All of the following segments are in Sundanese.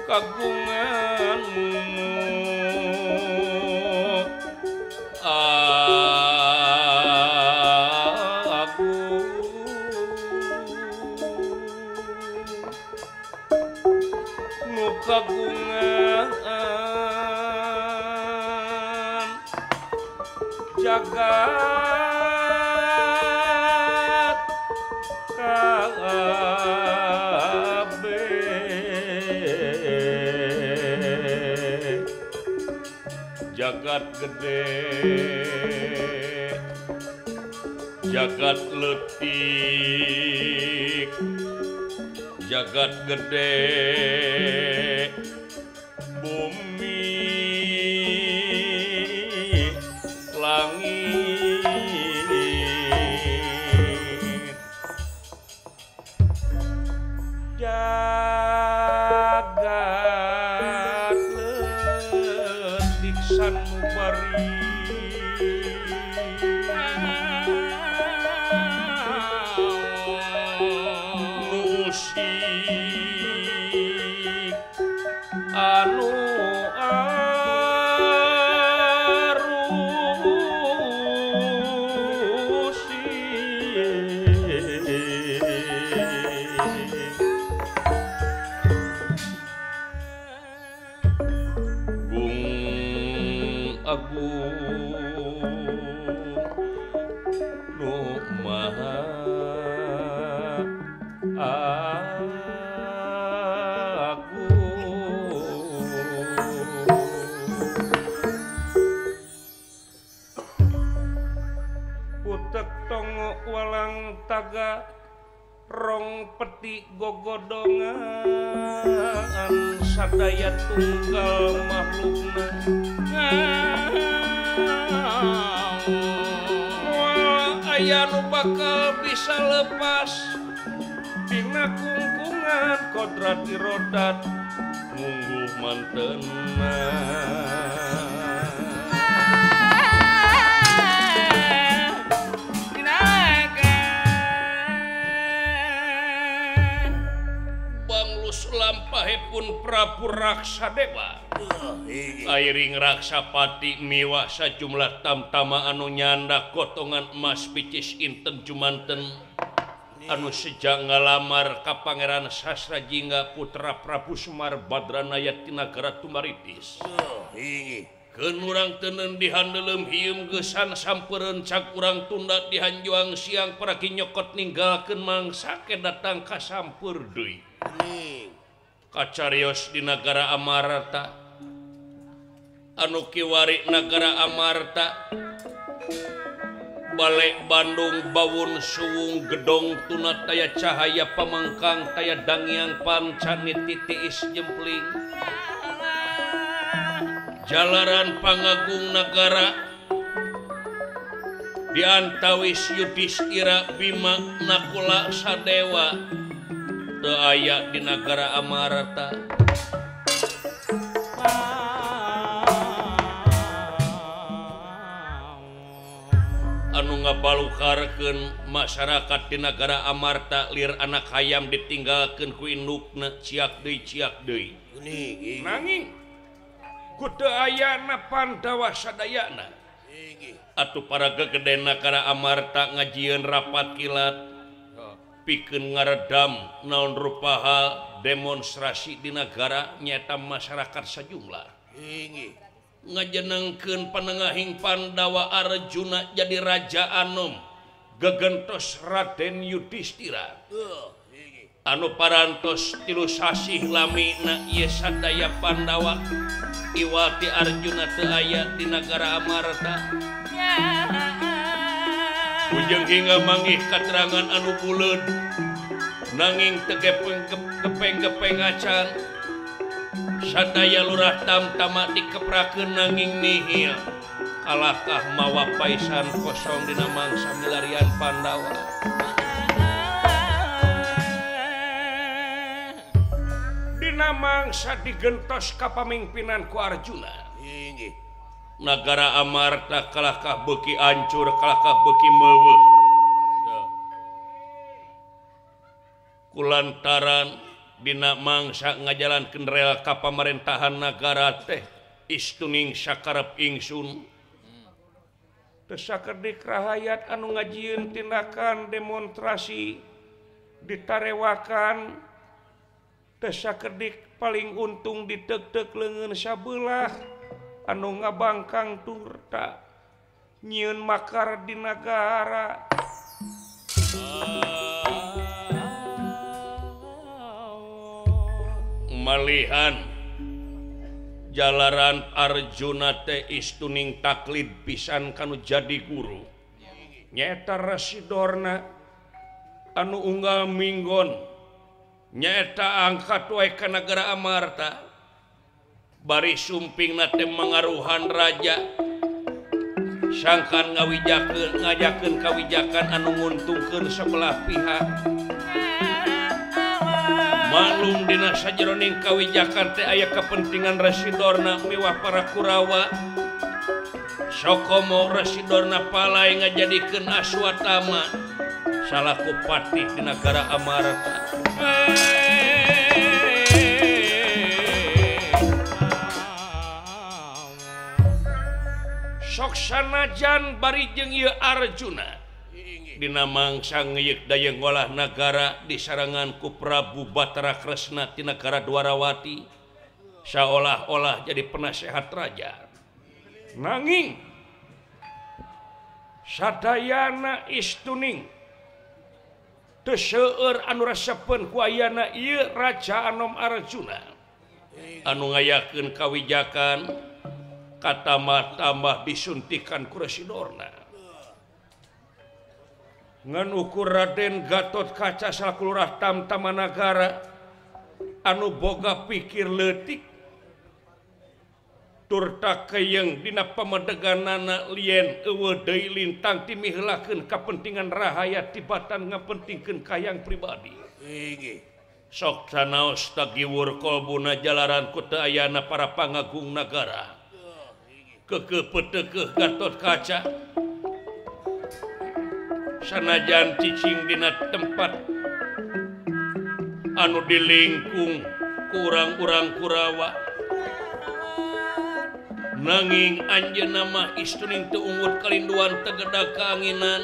Kagunganmu aku nu kagungan jagat jagat gede jagat leutik jagat gede bumi langit jagat leutik sanubari nusik anu arusi gung agung nu maha agung putek tongo walang taga rong peti gogodongan sadaya tunggal makhlukna moal aya nu bakal bisa lepas tina kungkungan kodrat irodat mungguh mantena. Lampahipun Prabu Raksadewa airing Raksapati miwah sajumlah tamtama anu nyandak gotongan emas picis inten jumanten anu sejak ngalamar ka Pangeran Sasrajingga putra Prabu Semar Badranaya ti nagara Tumaritis. Keun urang teuneun dihandelem hieum geusan sampereun cag urang tunda dihanjuang siang paragi nyokot ninggalkeun mangsa ke datang ka sampeur deui. Kacarios di nagara Amarta anu kiwari nagara Amarta Balek Bandung bawun suwung gedong tuna taya cahaya pamangkang taya dangiang pancani titiis jempling jalaran pangagung nagara diantawis Yudhistira Bima Nakula Sadewa teu aya di nagara Amarta. Anu ngabalukarkeun masyarakat di nagara Amarta lir anak hayam ditinggalkeun ku indukna ciak deui ciak deui. Nanging ku teu ayana Pandawa sadayana. Atuh para gegede nagara Amarta ngajieun rapat kilat pikeun ngaredam naon rupa hal demonstrasi di nagara nyata masyarakat sajumlah. Ngajenengkeun panengahing Pandawa Arjuna jadi raja anom gegentos Raden Yudhistira anu parantos 3 sasih lamina ieu sadaya Pandawa iwati Arjuna teu aya di nagara Amarta. Ujung hingga manggih katerangan anu buleud nanging teu gepeng-gepeng acan. Sadaya lurah tamtama dikeprakeun nanging nihil. Kalakah mawa paisan kosong dina mangsa milarian Pandawa. Dina mangsa digentos ka pamimpinan ku Arjuna. Nagara Amarta kalakah beuki ancur, kalakah beuki meuweuh. Kulantaran dina mangsa ngajalankeun rel ka pamarentahan nagara teh istuning sakarep ingsun. Teu sakedik rahayat anu ngajieun tindakan demonstrasi ditarewakan, teu sakedik paling untung ditek-tek leungeun sabelah anu ngabangkang turta nyieun makar di nagara. Malihan jalaran Arjuna teh istuning taklid pisan kanu jadi guru. Nyaeta Resi Dorna anu unggal minggon nyaeta angkat wae ka nagara Amarta. Bari sumpingna teh mangaruhan raja sangkan ngawijakeun ngajakeun kawijakan anu nguntungkeun sebelah pihak. Maklum dina sajeroning kawijakan teh aya kepentingan Resi Dorna miwah para Kurawa. Sokomo Resi Dorna palai ngajadikeun Aswatama salaku patih di nagara Amarta. Sok sanajan bari jeung ieu Arjuna dina mangsa ngeuyeuk dayeuh ngolah nagara disarangan ku Prabu Batara Kresna ti nagara Dwarawati saolah-olah jadi penasehat raja. Nanging sadayana istuning teu seueur anu resepeun ku ayana ieu Raja Anom Arjuna anu ngayakeun kawijakan katambah-tambah disuntikan ku Resi Dorna. Ngan ukur Raden Gatot Kaca salaku lurah tamtama nagara anu boga pikir leutik turta keyeng dina pamedeganana lien eueuh deui lintang timiheulakeun kapentingan rahayat tibatan ngapentingkeun kahayang pribadi. Sok sanaos tagiwur kolbuna jalaran ku teu ayana para pangagung nagara. Keukeuh peuteukeuh Gatot Kaca sanajan cicing dina tempat anu dilingkung kurang-urang Kurawa, nanging anjeunna mah istuning teu ungut kalinduan tegedag kaanginan.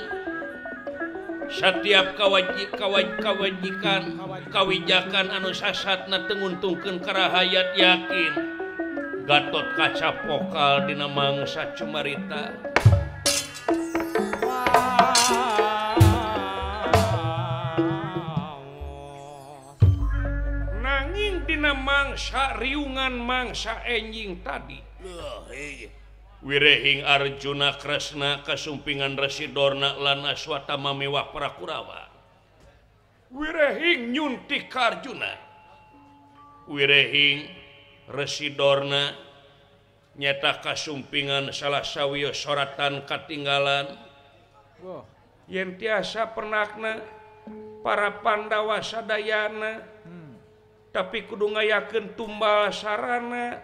Satiap kawajikan kawijakan anu sasatna teu nguntungkeun ka rahayat yakin Gatot Kaca pokal dina mangsa cumarita. Nanging dina mangsa riungan mangsa enjing tadi wirehing Arjuna Kresna kasumpingan Resi Dorna lan Aswatama miwah para Kurawa. Wirehing nyuntik ka Arjuna, wirehing Resi Dorna nyata kasumpingan salah sawios soratan katinggalan. Yen tiasa pernakna para Pandawa sadayana tapi kudu ngayakeun tumbal sarana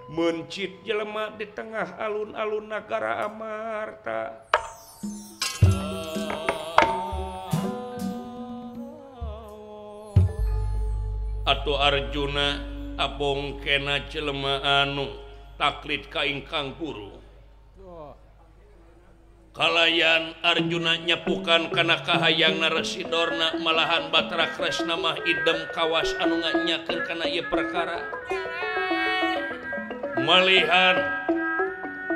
mencit jelema di tengah alun-alun nagara Amarta. Atuh Arjuna abongkena jelema anu taklid ka ingkang guru. Kalayan Arjuna nyepukan kana kahayangna Resi Dorna malahan Batara Kresna mah idem kawas anu nganyakeun kana ieu perkara. Malihan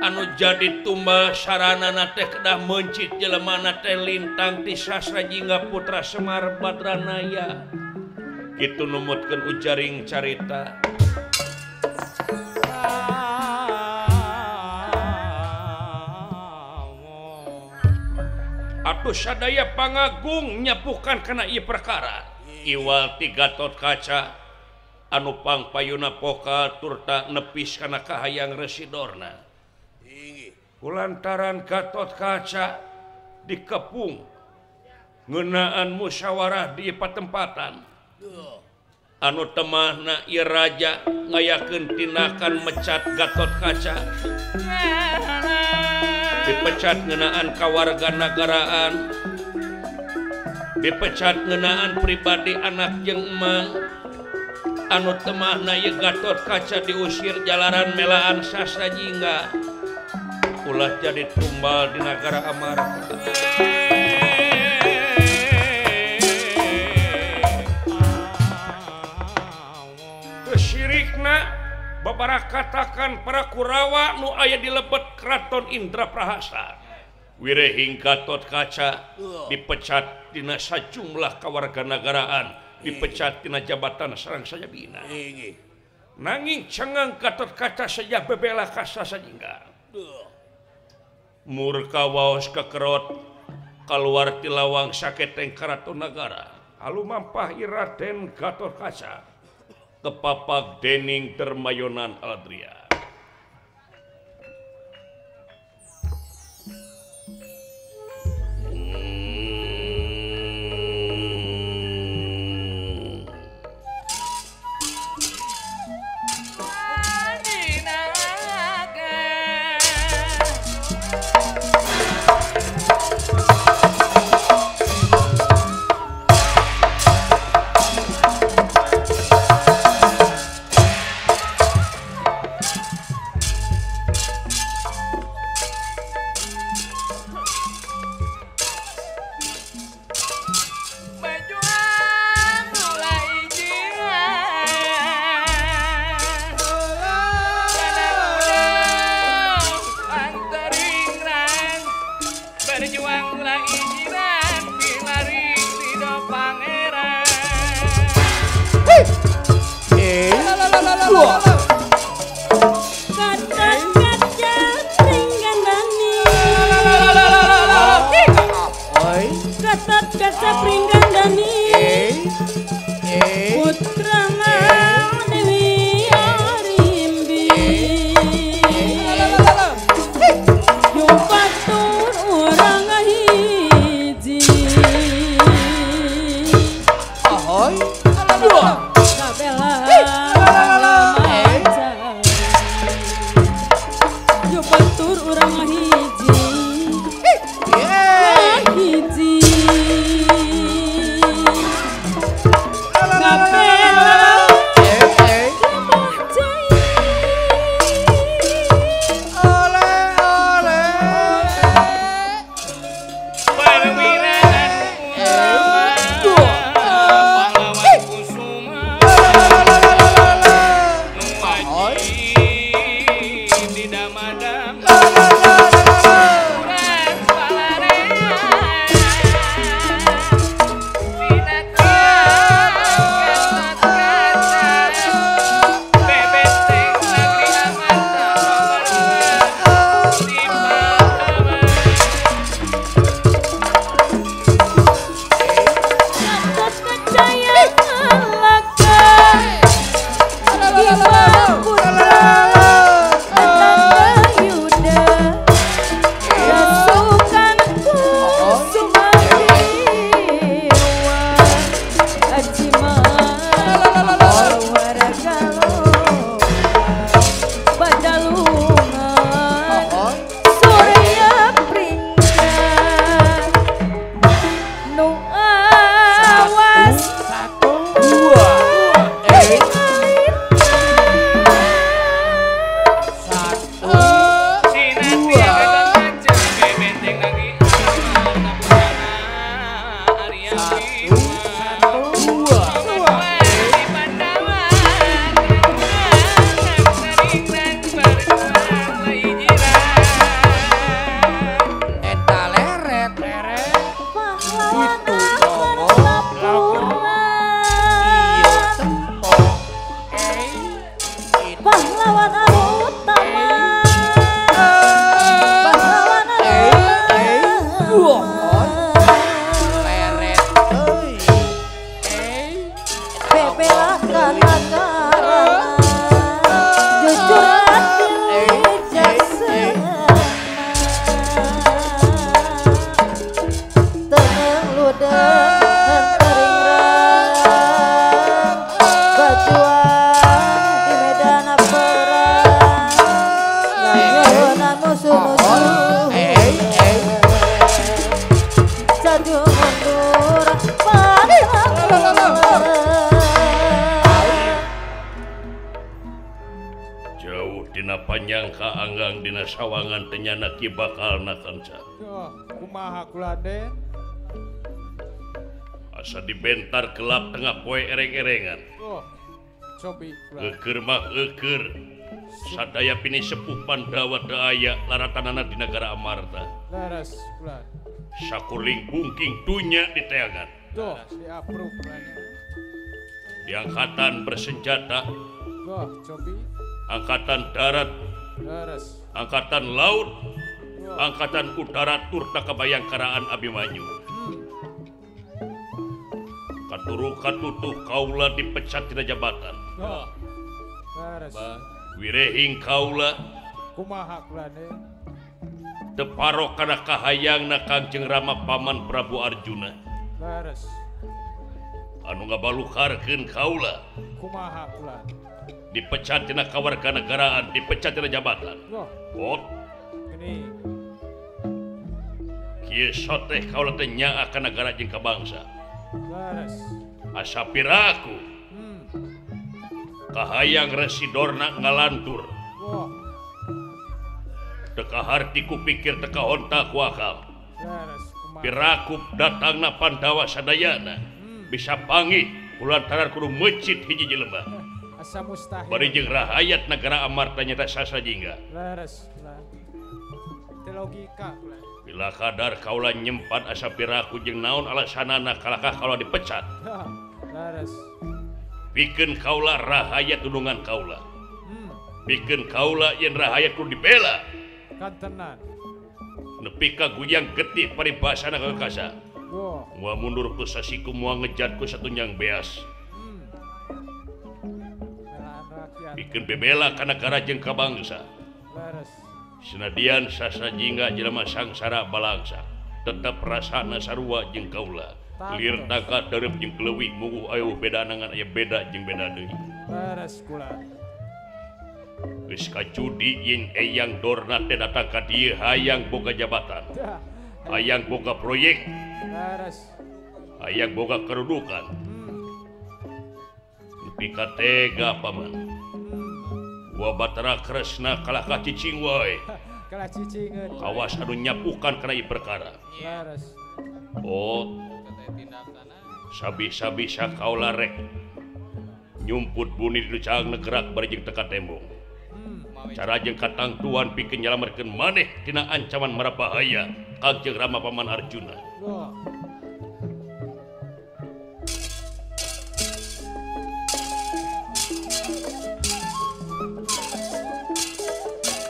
anu jadi tumbal saranana teh kedah mencit jelemana teh lintang ti sasra jingga putra Semar Badranaya. Kitu numutkeun ujaring carita. Atuh sadaya pangagung nyapukan kana ieu perkara. Iwal ti Gatot Kaca anu pangpayuna pokal turta nepis kana kahayang Resi Dorna. Kulantaran Gatot Kaca dikepung ngeunaan musyawarah di patempatan. Anu temahna ieu raja ngayakeun tindakan mecat Gatot Kaca. Dipecat ngeunaan kawarganagaraan, dipecat ngeunaan pribadi anak jeung emang. Anu temahna ieu Gatot Kaca diusir jalaran melaan sasajingga ulah jadi tumbal di nagara Amarta. Kesirikna babarakatakan para Kurawa nu aya di lebet Kraton Indraprahasta. Wirehing Gatot Kaca dipecat dina sajumlah kawarganagaraan, dipecat tina jabatan sareng sajabina. Nanging cengang Gatot Kaca saja bebela ka sasajingga. Murka waos kekerot kaluar ti lawang saketeng Karaton Nagara. Alumampah Raden Gatot Kaca kepapag dening Dermayonan Aladria. Hiji. sasawangan teh nyana ki bakalna kanca. Oh, kumaha kula Den? Asa dibentar gelap tengah poe ereng-erengan. Oh, cobi kula. Eueur mah eueur. Sadaya pini sepuh Pandawa teu aya laratanana di negara Amarta. Leres kula. Sakuling bungking dunya diteangan. Tuh, diapruk kula. Di angkatan bersenjata. Wah, cobi. Angkatan darat. Leres. Angkatan laut. Angkatan udara turta kabayangkaraan Abimanyu. Katuru katutuh kaula dipecat tina jabatan. Oh. Leres. Wirehing kaula kumaha kula Den? Teparo kana kahayangna Kangjeng Rama Paman Prabu Arjuna. Leres. Anu ngabalukarkeun kaula. Kumaha kula? Dipecat tina kawarganegaraan, dipecat tina jabatan. Oh. Ot. Gini. Kieu soteh kaula teh nyaah ka nagara jeung ka bangsa. Leres. Asa piraku. Kahayang Resi Dorna ngalantur. Oh. Teka harti ku pikir teka honta ku akal. Leres, kumaha? Piraku datangna Pandawa sadayana. Bisa panggih kulantaran kudu meucit hiji jelema. Asa mustahil. Bari jeung rahayat negara Amarta nyata sasajingga. Leres kula. Teu logika kula. Bila kadar kaula nyempat asa piraku jeung naon alasanana kalakah kaula dipecat. Leres. Pikeun kaula rahayat dunungan kaula. Pikeun kaula yen rahayat kudu dibela. Kantenan. Nepi ka guyang getih paribasana kakasa. Wah. Moal mundur ku sasiku moal ngejat ku satunyang beas. Belaan rakyat. Pikeun bebela ka nagara jeung ka bangsa. Leres. Senadian sasajingga jelema sangsara balangsa. Tetep rasana sarua jeung kaula. Lir taka terep jeung leuwih mungguh ayo beda ngan aya beda jeung beda deui. Leres kula. Geus kajudi yen Eyang Dorna teh datang ka dieu hayang boga jabatan. Hayang boga proyek. Leres. Hayang boga kedudukan. Nepi ka tega paman. Wa Batara Kresna kalah ka cicing wae. Kalah cicingeun. Kawas anu nyapukan kana ieu perkara. Leres. Oh. Sabi-sabisa kaula rek nyumput buni di caang negerak bari jeung teka tembong. Cara jeung katangtuan pikeun nyalametkeun maneh tina ancaman marabahaya Kangjeng Rama Paman Arjuna. Wah.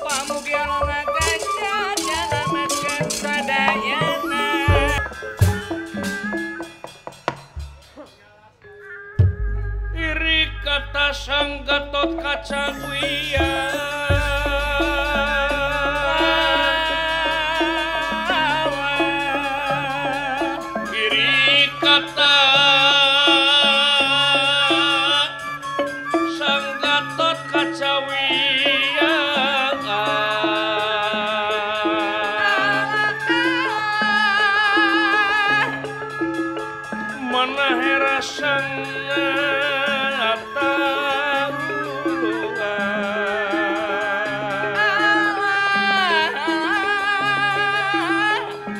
Pamugi Allah ngaganjar nyalametkeun sadayana. Iri kata Sang Gatot Kaca Iri kata Sang Gatot Kaca Mana hera sang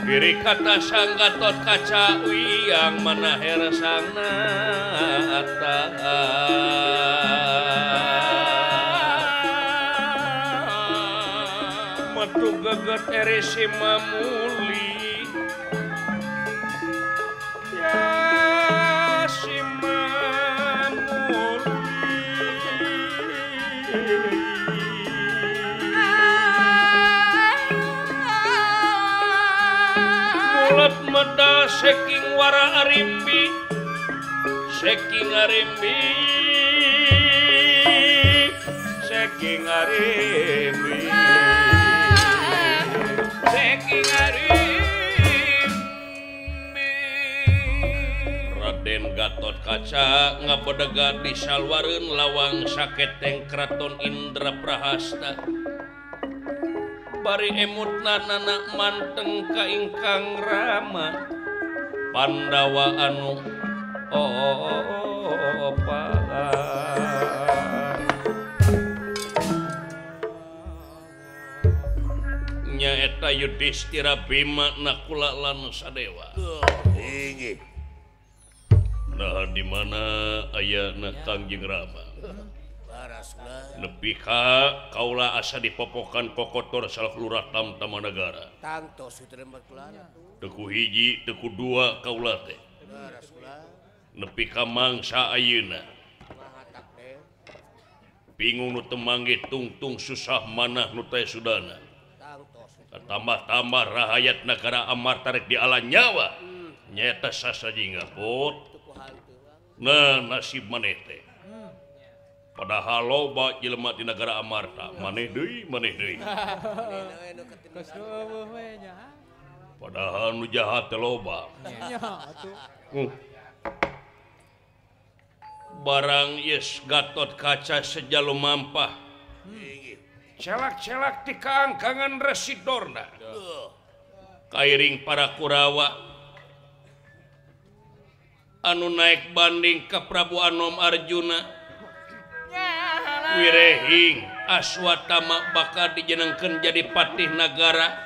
Iri kata Sang Gatot Kaca Wiyang mana hera sang nata. Metu geget eri si mamuli. Ya si mamuli. Mulut medal saking wara arimbi, saking arimbi, saking arimbi, saking arimbi. Raden Gatot Kaca ngabedega di salwareun lawang saketeng Kraton Indraprahasta. Bari emutna nana manteng ka ingkang Rama Pandawa anu opat. nyaeta Yudhistira Bima Nakula lan Sadewa. Nah di mana ayana Kangjeng Rama? Nepi ka kaula asa dipopokan kokotor salah lurah Tamtama Nagara. Teku hiji, teku dua kaula teh. Nepi ka mangsa ayeuna. Bingung nu teu manggih tungtung susah manah nu teh sudana. Tambah-tambah rahayat nagara Amarta rek diala nyawa. Nyaeta sasajinga pot. Nah nasib maneh teh. Padahal loba jelema di negara Amarta, maneh deui, maneh deui. Padahal nu jahat teh loba. Barang yes Gatot Kaca sejalu mampah. Celak-celak ti kaangkangan Resi Dorna. Kairing para Kurawa anu naik banding ka Prabu Anom Arjuna. Wirehing Aswatama bakal dijenengkeun jadi patih nagara.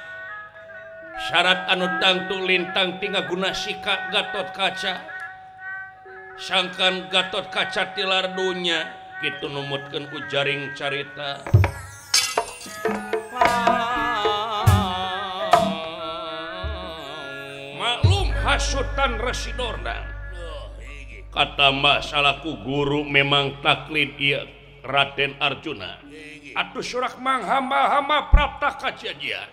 Syarat anu tangtu lintang tinggal sika Gatot Kaca. Sangkan Gatot Kaca tilar dunya kitu numutkeun ku jaring carita. Maklum hasutan Resi Dorna. Kata masalahku guru memang taklid ieu Raden Arjuna. Atuh surak manghamba-hamba prapta kajajian.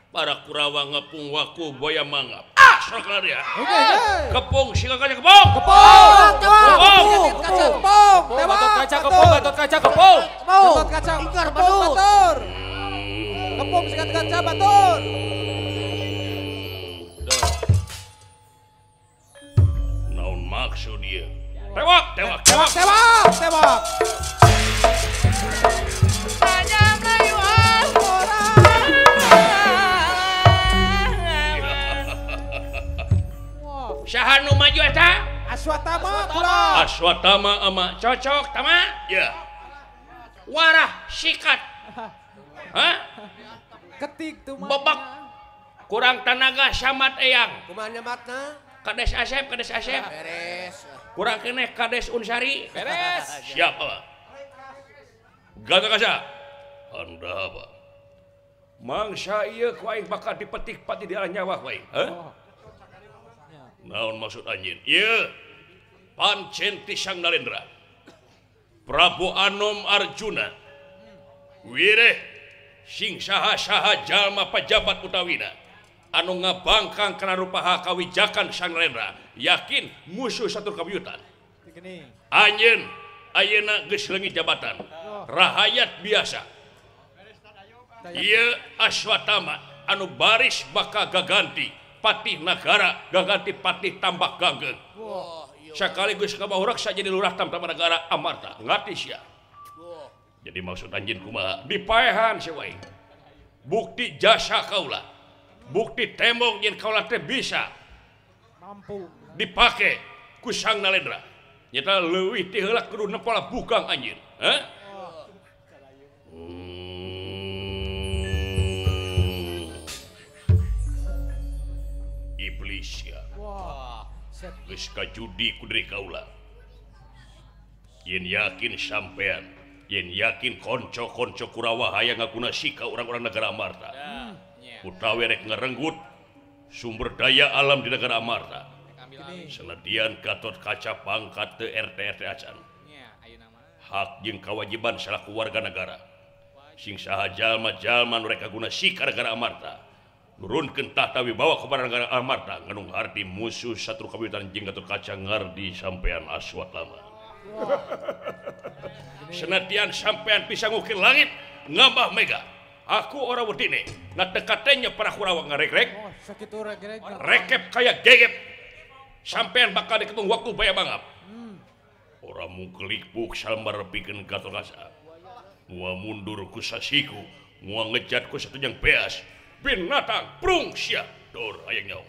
Para Kurawa ngepung waku boya mangap. Ah, surak dia. Kepung sika kaca kepung. Kepung. Kepung. Kepung. Gatot Kaca kepung, Gatot Kaca kepung. Gatot Kaca ingkar batur. Kepung sika kaca batur. Naon maksud dia? Tewak, tewak, tewak. Tewak, tewak. Saha nu maju eta? Aswatama kula. Aswatama ama cocok tama? Ya. Warah sikat. Hah? Ketik tuh mah. Bebek kurang tenaga samat eyang. Kumaha nyematna? Kades Asep, Kades Asep. Beres. Kurang keneh Kades Unsari. Beres. Siap, Pak. Gatot Kaca. Anda apa? Mangsa ieu ku aing bakal dipetik pati di arah nyawa ku aing. Hah? Oh. Naon maksud anjeun? Ieu pancen ti Sang Narendra. Prabu Anom Arjuna. Wireh sing saha-saha jalma pajabat utawina anu ngabangkang kana rupaha kawijakan Sang Narendra, yakin musuh satu kabuyutan. Anjeun ayeuna geus leungit jabatan. Rahayat biasa. Ieu Aswatama anu baris bakal gaganti patih nagara, gaganti patih Tambak Ganggeng. Sekaligus kabauraksa jadi lurah Tamtama Nagara Amarta. Ngarti sia. Jadi maksud anjeun kumaha? Dipaehan sia wae. Bukti jasa kaula. Bukti tembong yen kaula teh bisa mampu dipake ku Sang Narendra. Nyata leuwih ti heula kudu nempola bugang anjeun. Hah? Iblis ya. Geus kajudi ku diri kaula. Yen yakin sampean, yen yakin konco-konco Kurawa hayang ngaguna sika urang-urang negara Amarta. Utawi rek ngerenggut sumber daya alam di negara Amarta. Senadian Gatot Kaca pangkat teu RT RT acan. Hak jeung kewajiban salaku warga negara. Sing saha jalma-jalma nu rek ngaguna sika negara Amarta. Nurunkeun tahta wibawa kepada negara Amarta nganung arti musuh satru kawitan jeung Gatot Kaca ngardi sampean Aswatama. Senadian sampean bisa ngukir langit ngambah mega. Aku ora wedine ngatekatenya para Kurawa ngaregreg. Oh, sakitu regreg. Rekep kaya gegep. Sampean bakal diketung waktu baya bangap. Ora mungkelik buk salambar pikeun Gatot Kaca. Mua mundur ku sasiku, mua ngejat ku satujang beas. Binatang prung sia dor hayang nyawa.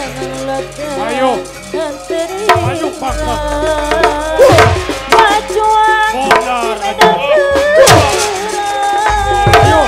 Ayo. Ayo paksa. Ayo. Ayo.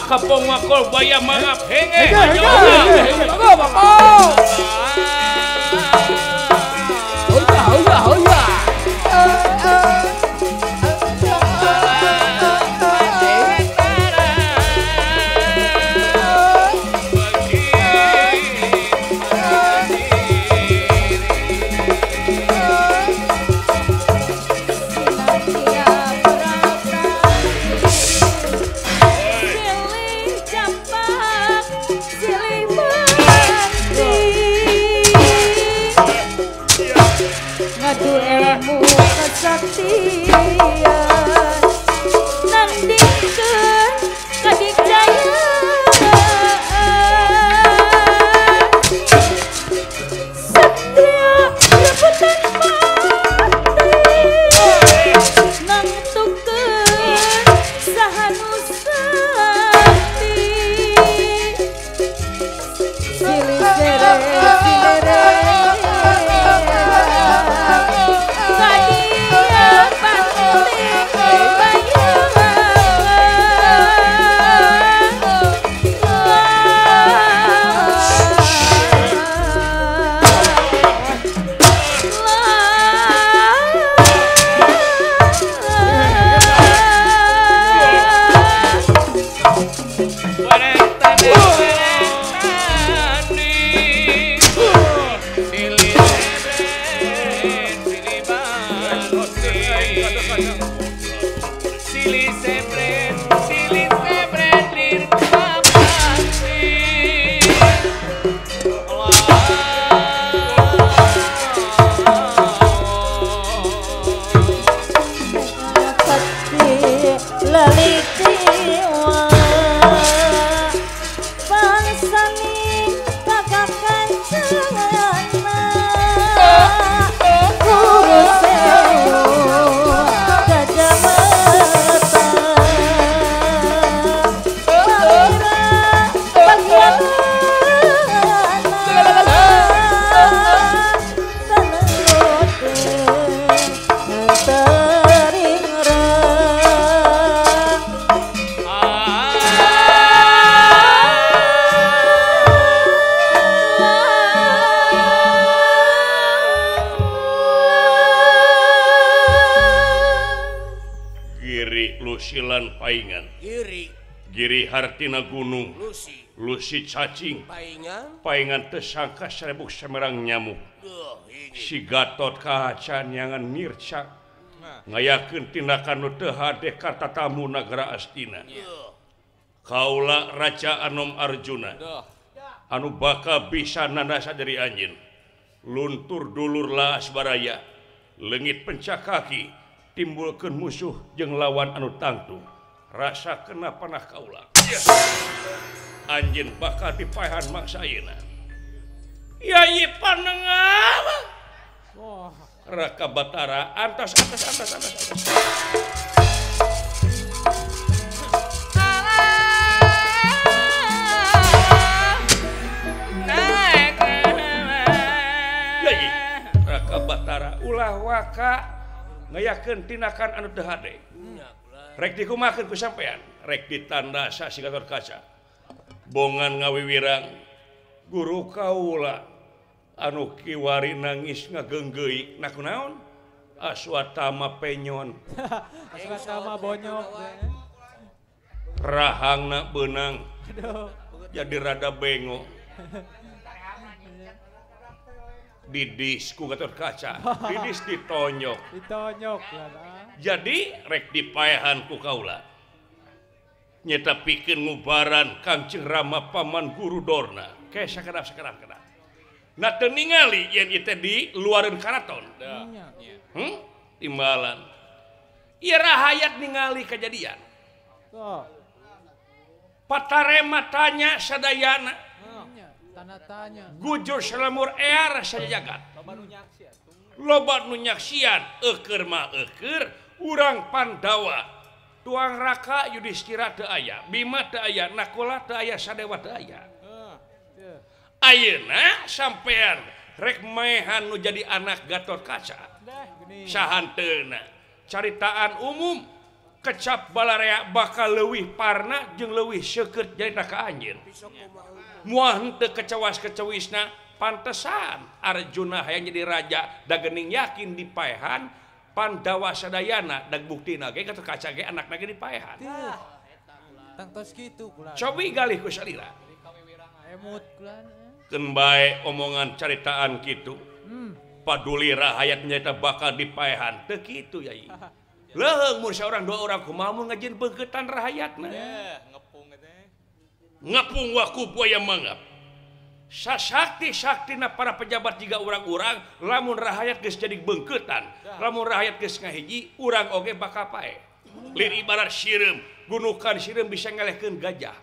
Kapong wakol baya mangap henge. Giri hartina gunung Lusi cacing paingan tersangka serebuk semerang nyamuk si Gatot kahacan nyangan mirca Ngayakeun tindakan nu teu hade ka tatamu nagara Astina. Kaula Raja Anom Arjuna anu bakal bisa nandasa dari anjeun. Luntur dulur laas baraya, leungit pencak kaki, timbulkeun musuh jeung lawan anu tangtu. Rasa kena panah kaula. Anjeun bakal dipaehan mangsa ayeuna. Yai Panengah. Raka Batara antas antas antas antas antas. Yai Raka Batara ulah waka ngayakeun tindakan anu teu hade. Rek dikumakeun ku sampean, rek ditandasa si Gatot Kaca. Bongan ngawiwirang guru kaula anu kiwari nangis ngageunggeui na kunaon Aswatama penyon Aswatama bonyok rahangna beunang jadi rada bengo didis ku Gatot Kaca didis ditonyok ditonyok jadi rek dipaehan ku kaula nyeta pikeun ngubaran Kangjeng Rama paman guru Dorna ke sakedap sakedap kedap. Nah teu ningali yen ieu teh di luareun karaton. Timbalan. Ieu rahayat ningali kejadian. Patarema tanya sadayana. Gujur salamur ear sajagat. Loba nu nyaksian eueur mah eueur urang Pandawa. Tuang Raka Yudhistira teu aya, Bima teu aya, Nakula teu aya, Sadewa teu aya. Ayeuna sampean rek maehan nu jadi anak Gatot Kaca. Sahanteuna caritaan umum kecap balarea bakal leuwih parna jeung leuwih seukeut jarita ka anjeun. Moal henteu kecewas-kecewisna pantesan Arjuna hayang jadi raja da geuning yakin dipaehan Pandawa sadayana da buktina ge Gatot Kaca ge anakna ge dipaehan. Tangtos kitu kula. Cobi galih ku salira. Keun bae omongan caritaan kitu. Paduli rahayat nyata bakal dipaehan teu kitu yai. Leuheung mun saurang dua orang kumaha mun ngajieun beungkeutan rahayatna. Ngepung waku buaya mangap. Sasakti-saktina para pejabat jiga urang-urang lamun rahayat geus jadi beungkeutan, lamun rahayat geus ngahiji urang oge bakal paeh. Lir ibarat sireum, gunukan sireum bisa ngalehkeun gajah.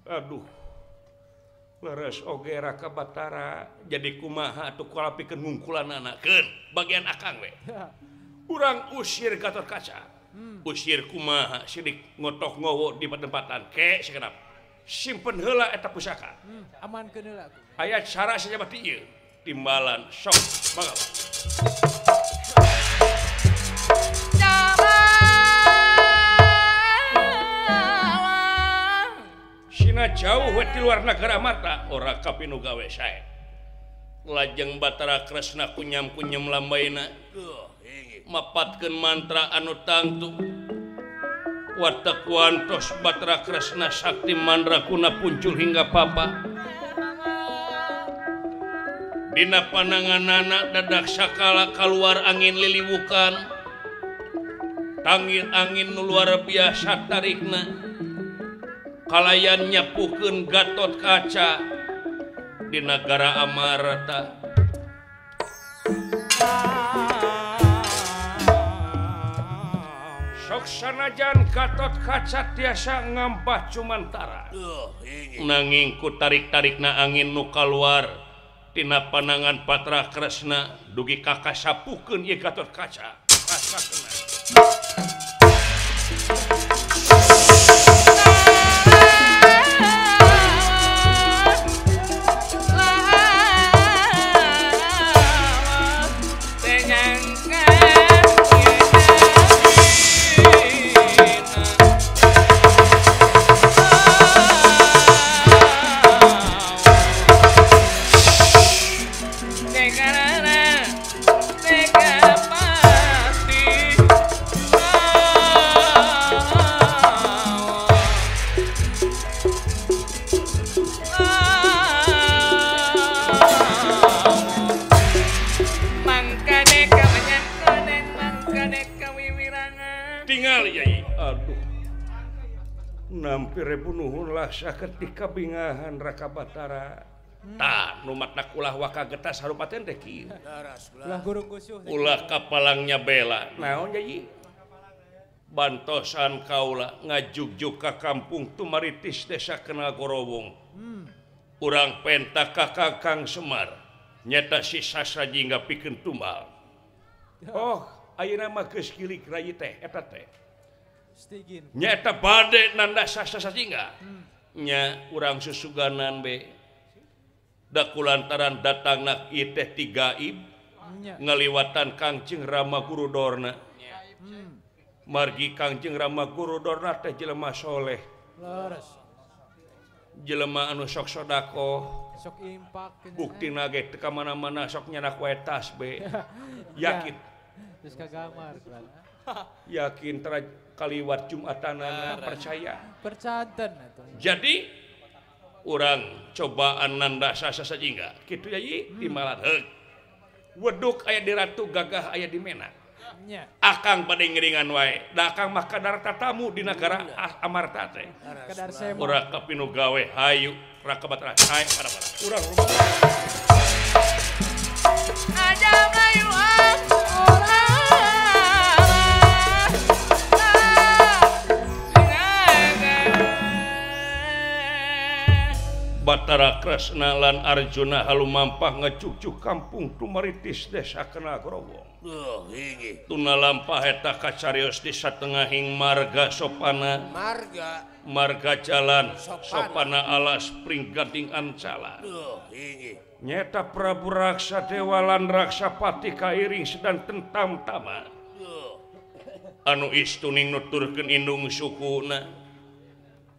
Aduh. Leres oge Raka Batara jadi kumaha atuh kualapikeun ngungkulanana keun bagian akang we. Urang usir Gatot Kaca. Usir kumaha sidik ngotok ngowo di patempatan ke sakedap. Simpen heula eta pusaka. Amankeun heula. Aya cara sajabati ieu timbalan sok mangga. Sina jauh we ti luar nagara mata ora kapinu gawe sae. Lajeng Batara Kresna kunyam-kunyam lambaina mapatkeun mantra anu tangtu. Watak wantos Batara Kresna sakti mandrakuna puncul hingga papa. Dina pananganana dadak sakala kaluar angin liliwukan. Tangil angin nu luar biasa tarikna. Kalayan nyapukeun Gatot Kaca di nagara Amarta. Sok sanajan Gatot Kaca tiasa ngampah cumantara. Nanging ku tarik-tarikna angin nu kaluar tina panangan Patra Kresna dugi ka kasapukeun ieu Gatot Kaca. Rasakeuna. Tingali yai. Aduh. Nampi rebu nuhun lah saketik kabingahan Raka Batara. Tah nu matna ulah waka getas harupaten teh kieu. Ulah gurung gusuh. Ulah kapalangnya bela. Naon yai? Bantosan kaula ngajugjug ka kampung Tumaritis desa Kenal Gorowong. Urang penta ka Kakang Semar. Nyata si Sastra Jingga pikeun tumbal. Oh, ayeuna mah geus kilik rayi teh eta teh. Nyata bade nanda Sastra Jingga. Nya urang susuganan be. Da kulantaran datangna ieu teh ti gaib ngaliwatan Kangjeng Rama Guru Dorna. Margi Kangjeng Rama Guru Dorna teh jelema soleh. Leres. Jelema anu sok sodakoh, sok impak, buktina ge teu ka mana-mana sok nyanak wae tas be. Yakin. Geus kagamar Yakin tara kaliwat Jumatanana percaya. Percanten atuh. Jadi urang cobaan nanda Sastra Jingga kitu yai dimalan heug. Weduk aya di Ratu Gagah aya di Menak. Akang pada ngiringan wae. Da akang mah kadar tatamu di nagara Amarta teh. Urang kapinu gawe hayu Raka Batara hae para-para. Urang aja mayuan urang. Batara Kresna lan Arjuna halumampah ngacucuk kampung Tumaritis desa Kenal Gorowong. Tuna lampah eta kacarios di satengahing marga sopana marga jalan sopana alas Pringgading Ancala. Nyeta Prabu Raksa Dewa lan Raksapati kairing sedang tentam-tama. Anu istuning nuturkeun indung sukuna.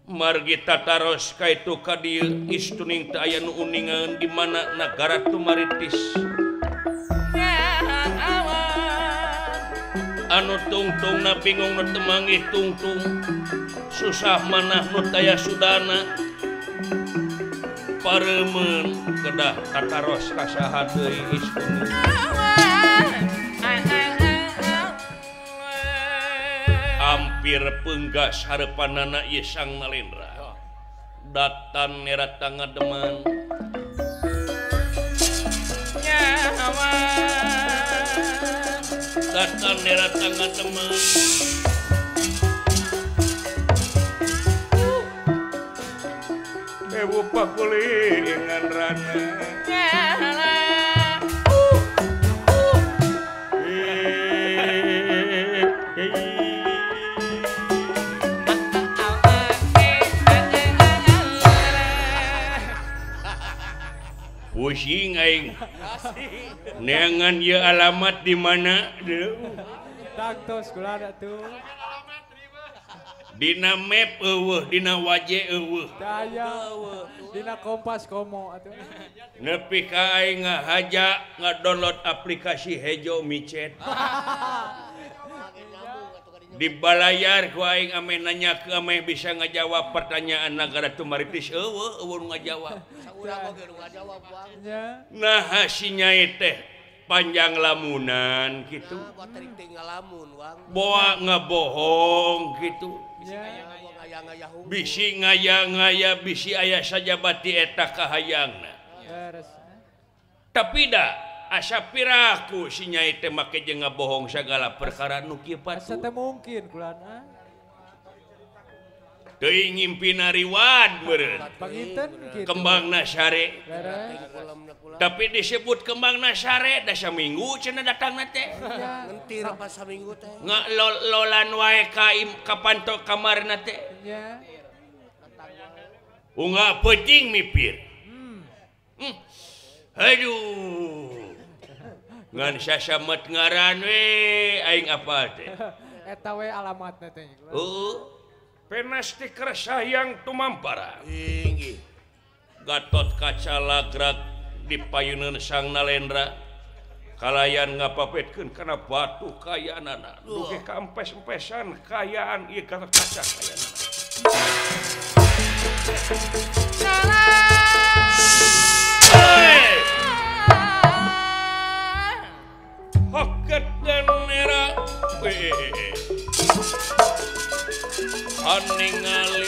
Margi tataros kaitu ka dieu istuning teu aya nu uningan di mana nagara Tumaritis. Anu tungtungna bingung nu teu manggih tungtung, susah manah nu taya sudana. Pareumeun kedah tataros ka saha deui istuning. Hampir penggas hareupanana ieu Sang Nalendra. Datan nerata ngademan. Datan nerata ngademan. Ewu pakulingan rana. Pusing aing. Neangan ieu alamat di mana? Tangtos kula tuh. Dina map eueuh, dina waje eueuh. Daya dina kompas komo atuh. Nepi ka aing ngahaja ngadownload aplikasi Hejo Micet. Di balayar ku aing ame nanya ke ame bisa ngajawab pertanyaan nagara Tumaritis eueuh eueuh nu ngajawab. Nah si nyai teh panjang lamunan gitu. Boa ngebohong gitu. Bisi ngaya-ngaya bisi aya sajabati eta kahayangna. Tapi da asa piraku si nyai teh make jeung ngabohong sagala perkara nu kieu patu. Asa teh mungkin kulana. Teuing ngimpina riwad meureun. Kembangna sare. Tapi disebut kembangna sare da saminggu cenah datangna teh. Ngentir pas saminggu teh. Ngalolan wae ka ka panto kamarna teh. Unggah peuting mipir. Aduh. Ngan sasamet ngaran we aing apa teh. Eta we alamatna teh. Heeh. Penasti kersayang tumampara. Inggih. Gatot kaca lagrak di payuneun Sang Nalendra. Kalayan ngapapetkeun kana batu kayaanana. Duge kaempes-empesan kayaan ieu Gatot Kaca kayaanana. Hoket dan nera. Aningali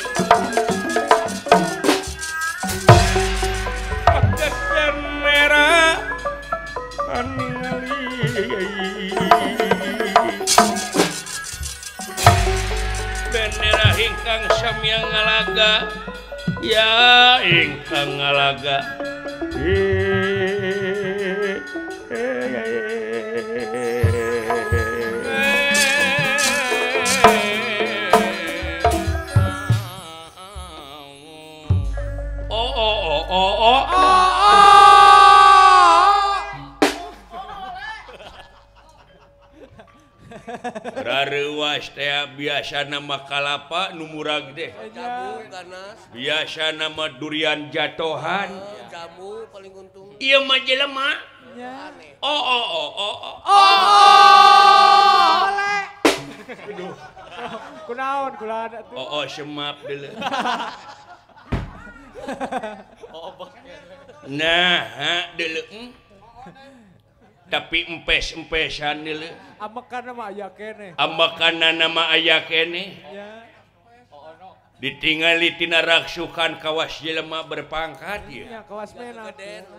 paket bendera aningali bendera ingkang samyang ngalaga ya ingkang ngalaga oh oh oh oh oh Rareuwas teh biasa nama kalapa nu murag deh. Biasa nama durian jatohan. Jamu paling untung. Ieu mah jelema. Oh oh oh oh oh. Oh. Aduh. Kunaon kula atuh. Oh oh semap deuleu. Nah, deuleu. Tapi empes-empesan deuleu. Ambekan mah aya keneh. Ambekanna mah aya keneh. Ditingali tina raksukan kawas jelema berpangkat ieu. Nya kawas mena.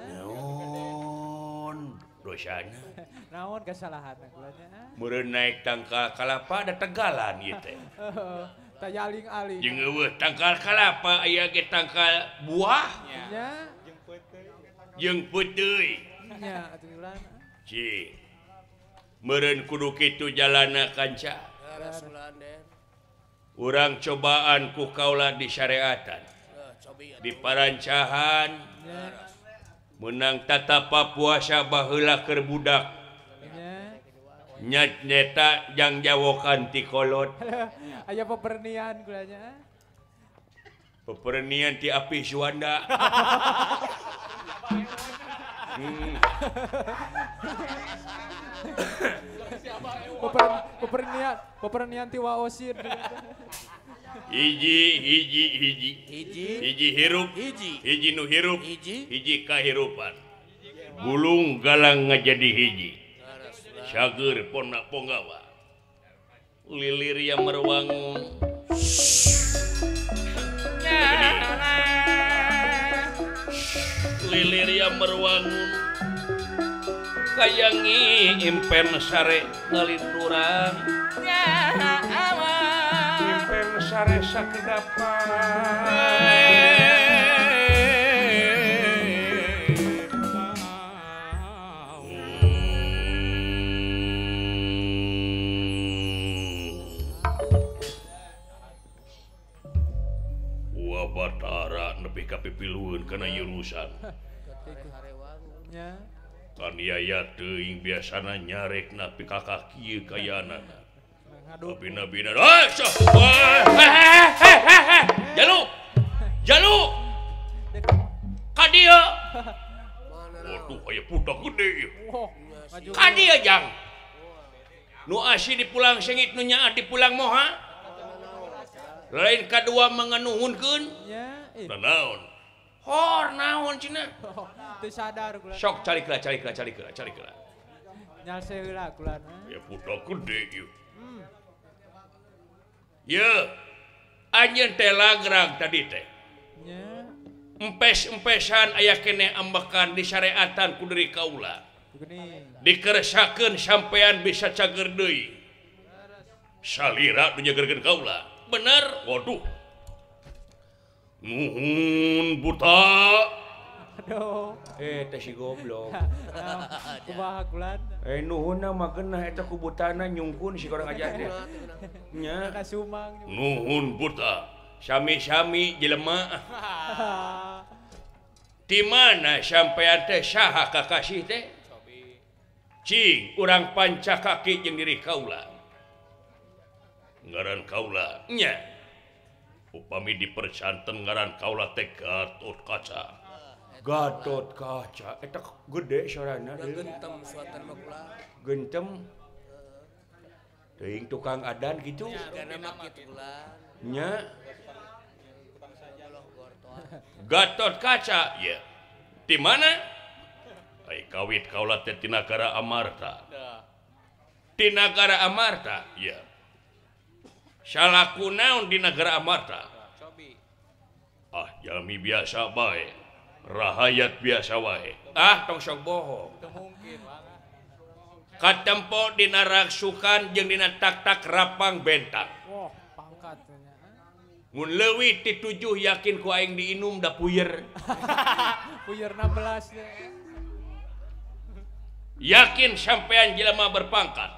Naon dosana? Naon kesalahanna kula nya? Meureun naik tangkal kalapa da tegalan ieu teh. Heeh. Tayaling-aling. Jeung eueuh tangkal kalapa aya ge tangkal buah. Nya. Jeung peuteuy. Nya atuh ulah. Cing. Meureun kudu kitu jalana kanca. Urang cobaan ku kaula di syariatan. Di parancahan menang tatapa puasa baheula keur budak. Nya nyeta jang jawokan ti kolot. Aya pepernian kula nya. Pepernian ti Api Suwanda. Pepernian ti waosin. Hiji hiji hiji hiji hiji hirup hiji hiji nu hirup hiji hiji kahirupan gulung galang ngajadi hiji sager pona ponggawa lilir yang merwangun lilir yang merwangun kayangi impen sare ngalinduran impen sare sakedapan Wah Batara nepi ka pipilueun kana yurusan kaniaya teuing biasana nyarek napi ka kieu kayanana. Tapi nabina jalu jalu ka dieu. Waduh aya budak gede ieu. Ka dieu jang. Nu asih dipulang sengit nu nyaah dipulang moha. Lain kadua manganuhunkeun. Naon? Hor naon cenah. Teu sadar kula. Sok calik lah calik lah calik lah calik lah. Nyalse heula kula. Ya budak gede ieu. Ye, anjeun teh lagrag tadi teh. Nya. Empes-empesan aya keneh ambekan disyariatan ku deuri kaula. Dikeresakeun sampean bisa cager deui. Salira nu nyagerkeun kaula. Bener? Waduh. Nuhun buta. Aduh. Teh si goblok. Kumaha kulan? Nuhunna mah geunah eta ku butana nyungkun si korang ajar teh. Nya. Nuhun buta. Sami-sami jelema. Di mana sampean teh saha kakasih teh? Cing, urang panca kaki jeung diri kaula. Ngaran kaula nya. Upami dipercanten ngaran kaula teh Gatot Kaca. Gatot Kaca eta gede sorana gentem suatan mah kula. Gentem. Teuing tukang adan kitu. Nya. Gatot Kaca ya. Di mana? Ai kawit kaula teh ti nagara Amarta. Ti nagara Amarta ya. Salaku naon di negara Amarta? Ah, jalmi biasa bae. Rahayat biasa wae. Ah, tong sok bohong. Katempo dina raksukan jeung dina tak-tak rapang bentang. Wah, pangkat nya. Mun leuwih ti 7 yakin ku aing diinum da puyer. Puyer 16 nya. Yakin sampean jelema berpangkat.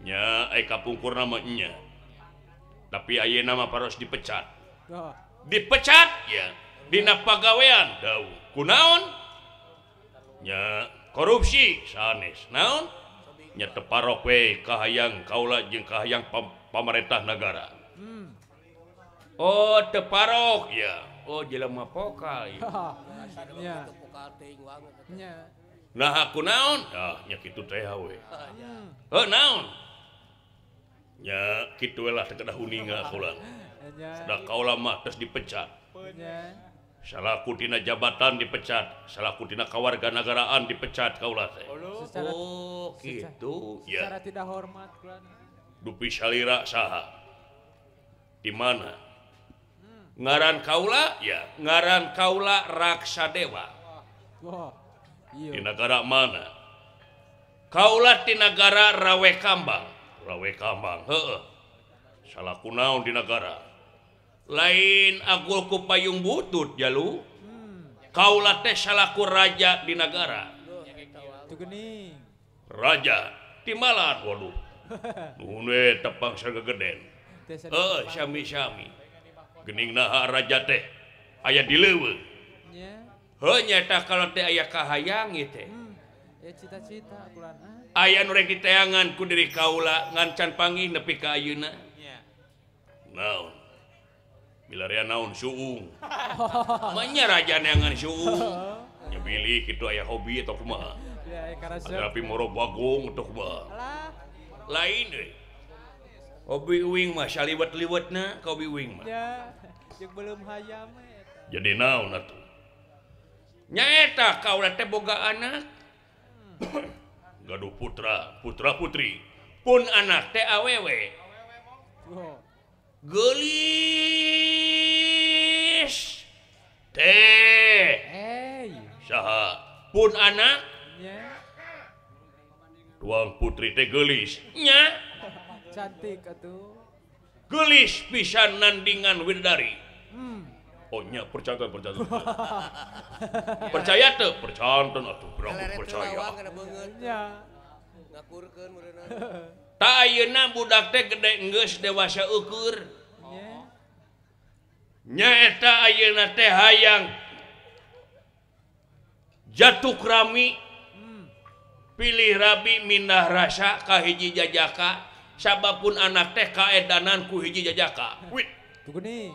Nya ai kapungkurna mah nya. Tapi ayeuna mah paros dipecat. Dipecat ya dina pagawean dawuh. Kunaon? Nya korupsi sanes. Naon? Nya teparok we kahayang kaula jeung kahayang pamarentah nagara. Oh, teparok ya. Oh, jelema pokal ya. Nya. Nya. Nah, kunaon? Ah, nya kitu teh we. Heuh, naon? Nya kitu we lah teu kedah huninga kaula. Da kaula mah tos dipecat. Salaku tina jabatan dipecat, salaku tina kawarganagaraan dipecat kaula teh. Oh, kitu ya. Secara tidak hormat kula. Dupi salira saha? Di mana? Ngaran kaula ya, ngaran kaula Raksadewa. Wah. Di negara mana? Kaula di negara Rawe Kambang. Rawe Kambang, heeh. Salaku naon di negara? Lain agul ku payung butut jalu. Kaula teh salaku raja di negara. Raja timalan waduh. Nuhun we tepang sagegeden. Heuh, sami-sami. Geuning naha raja teh aya di leuweung. Heuh nyata kalau teh aya kahayang ieu teh. Cita-cita kulan. Aya nu rek diteangan ku diri kaula ngan can panggih nepi ka ayeuna. Naon? Milarian naon suung. Manya raja neangan suung. Nya bilih kitu aya hobi atau kumaha. Tapi moro bagong atau kumaha. Lain euy. Hobi uing mah saliwet-liwetna ka hobi uing mah. Ya, jeung belum hayam eta. Jadi naon atuh? Nyaeta kaula teh boga anak. Gaduh putra, putra putri. Pun anak teh awewe. Geulis teh. Saha? Pun anak tuang putri teh geulis. Nya. Cantik atuh. Geulis pisan nandingan widadari. Oh nya percantan. Percaya teu? Percantan atuh, berapa percaya. Nya. Ngakurkeun meureunna. Ta ayeuna budak teh gede geus dewasa ukur. Nya eta ayeuna teh hayang jatuh rami pilih rabi mindah rasa ka hiji jajaka sabab pun anak teh kaedanan ku hiji jajaka. Wit. Tuh geuning.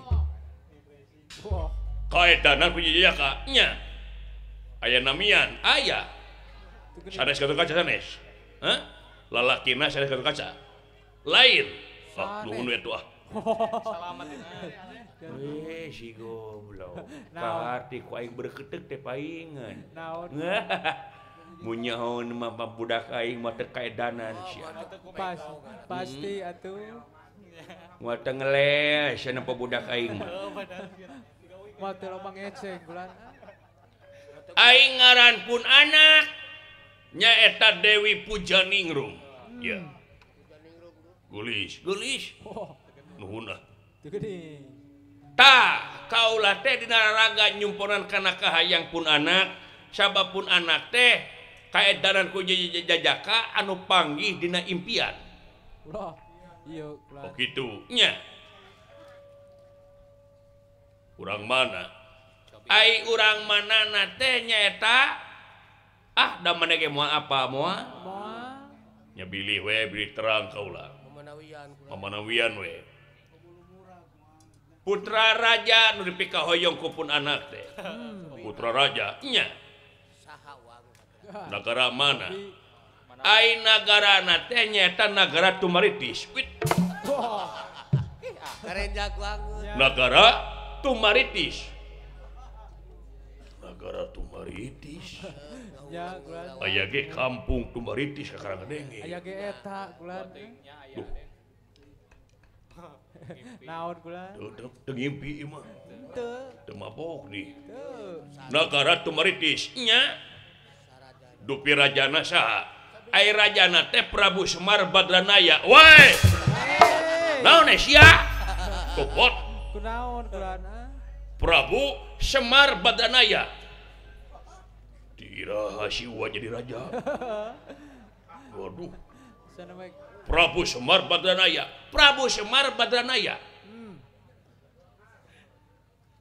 Kaedanan ku hiji jajaka nya. Aya namian, aya. Sanes Gatot Kaca sanes. Hah? Lalakina sanes Gatot Kaca. Lain. Ah, nuhun we atuh ah. Salamat. Eh, si goblok. Kaharti ku aing berketek teh paingan. Naon? Mun nyaho mah budak aing mah teu kaedanan sia. Pasti atuh. Moal teu ngeles sia nempo budak aing mah. Moal teu loba ngeceng bulan. Aing ngaran pun anak nyaeta Dewi Pujaningrum. Ya. Geulis, geulis. Nuhun ah. Tah, kaula teh dina raraga nyumponan kana kahayang pun anak, sabab pun anak teh kaedanan ku jajaka anu panggih dina impian. Ulah. Iya, oh kitu nya. Urang mana? Ai urang manana teh nyaeta ah da maneh ge moal apa moal? Moal. Nya bilih we bilih terang kaula. Mamanawian. Mamanawian we. Putra raja nu dipikahoyong ku pun anak teh. Putra raja nya. Nagara mana? Ai nagarana teh nyaeta nagara Tumaritis. Wit. Nagara Tumaritis. Nagara Tumaritis. Ya, kulan. Aya ge kampung Tumaritis kakarang denge. Aya ge eta kulan. Duh. Naon kula? Teu ngimpi ieu mah. Teu. Teu mabok nih. Nagara Tumaritis nya. Dupi rajana saha? Ai rajana teh Prabu Semar Badranaya. Woi. Naon sia? Kopot. Kunaon kulana? Prabu Semar Badranaya. Diraha siwa jadi raja. Waduh. Prabu Semar Badranaya. Prabu Semar Badranaya.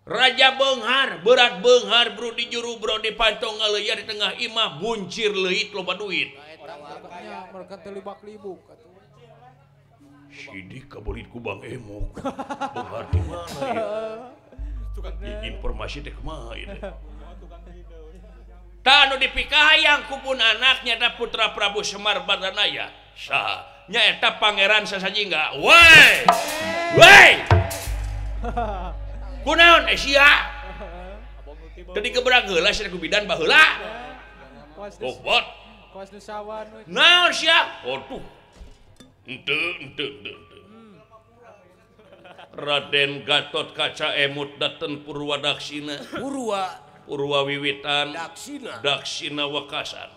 Raja Benghar, berat Benghar bro di juru bro di pantong ngaleuyah di tengah imah buncir leuit loba duit. Sidik kabelit ku Bang Emok. Benghar di mana ya? Informasi teh kumaha ieu teh? Tah anu dipikahayang ku pun anaknya eta putra Prabu Semar Badranaya. Saha? Nyaeta Pangeran Sasajingga. Woi! Woi! Kunaon sia? Tadi gebrag heula sia ku bidan baheula. Gobot. Kawas nu sawan we. Naon sia? Aduh. Henteu henteu henteu. Raden Gatot Kaca emut daten Purwadaksina. Purwa wiwitan Daksina. Daksina wekasan.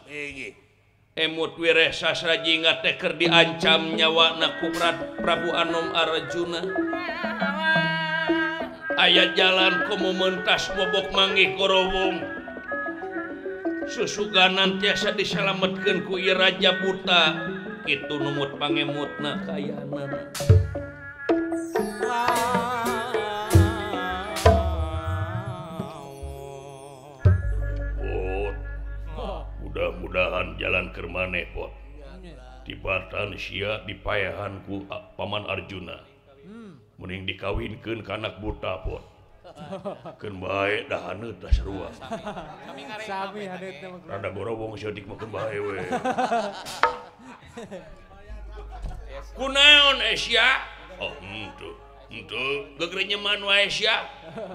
Emut wireh Sasrajingga teh keur diancam nyawana ku Prabu Anom Arjuna. Aya jalan komo mentas bobok manggih gorowong. Susuganan tiasa disalametkeun ku ieu raja buta. Kitu numut pangemutna kayaanana. Mudah-mudahan jalan keur maneh pot. Tibatan sia dipaehan ku Paman Arjuna. Mending dikawinkeun ka anak buta pot. Keun bae da haneut da sarua. Sami haneutna mah. Rada gorowong seutik mah keun bae we. Kunaon sia? Oh henteu. Henteu gegerenyeman wae sia.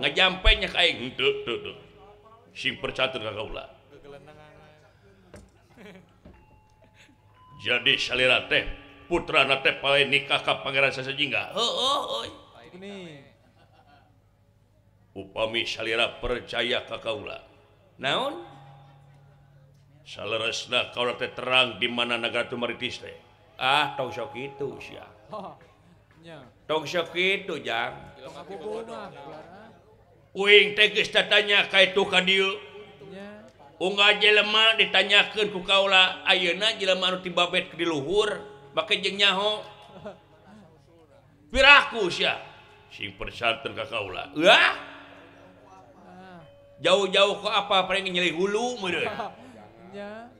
Ngajampe nya ka aing henteu teu teu. Sing percaten ka kaula. Jadi salira teh putrana teh pae nikah ka Pangeran Sasajingga. Heueuh euy. Upami salira percaya ka kaula. Naon? Saleresna kaula teh terang di mana nagara Tumaritis teh. Ah, tong sok kitu sia. Tong sok kitu, Jang. Uing teh geus tatanya ka itu ka dieu. Unggal jelema ditanyakeun ku kaula ayeuna jelema anu tibabet di luhur make jeung nyaho. Piraku sia sing persanten ka kaula. Euah. Jauh-jauh ke apa paling nyeri hulu meureun. Nya.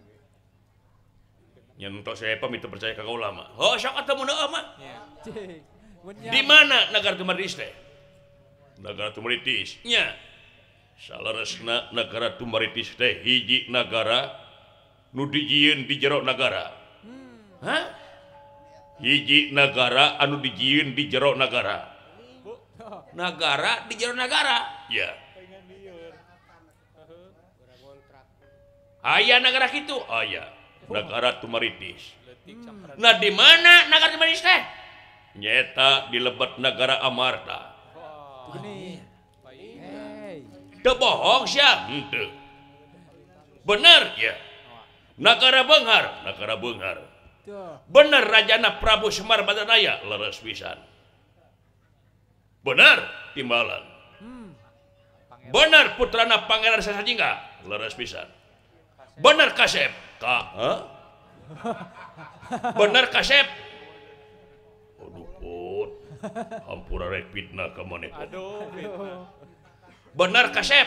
Nya entos saya pamit teu percaya ka kaula mah. Heuh sok atuh mun heueuh mah. Di mana nagara Tumaritis teh? Nagara Tumaritis nya. Saleresna nagara Tumaritis teh hiji nagara nu dijieun di jero nagara. Hah? Hiji nagara anu dijieun di jero nagara. Nagara di jero nagara. Ya. Aya nagara kitu? Aya. Nagara Tumaritis. Nah di mana nagara Tumaritis teh? Nyeta di lebet nagara Amarta. Teu bohong sia? Henteu. Bener ya. Nagara Benghar, nagara Benghar. Bener rajana Prabu Semar Badranaya leres pisan. Bener timbalan. Bener putrana Pangeran Sasajingga leres pisan. Bener kasep ka, huh? Bener kasep. Aduh pot. Hampura rek fitnah ka maneh. Aduh fitnah. Bener kasep.